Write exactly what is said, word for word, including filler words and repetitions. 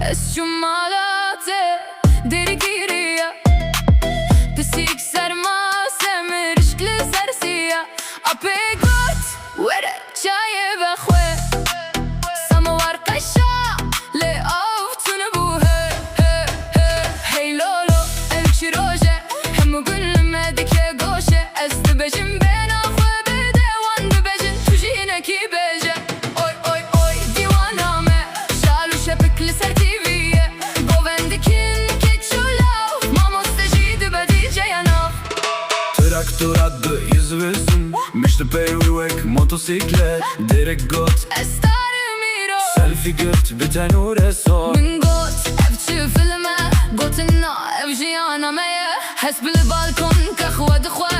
Ez çûm mala te, derî kiriye. Pisîk serma, semirişk li ser siya. Apê got, were çayê vexwe. Samowar qeşa, lê av tune bû, he, he, he. Hey lolo, ev çi roj e? Hemû gul li me dike goşe. Ez dibêjim bêhna xwe bide, wan dibêjin tu jî hinekî bêje. Oy, oy, oy, dîwana me, şal û şepik li ser T V'ye. Govend dikin keç û law, mamoste jî dibe dîceya nav. Traktora du yüz vêsin, mişt pey wî wek motosîklet. Derek got, ez star im îro. Selfie girt bi tenûrê sor. Min got, ev çi film e? Gotin, na, ev jiyana me ye. Hesp li balkon ke xwe dixwe.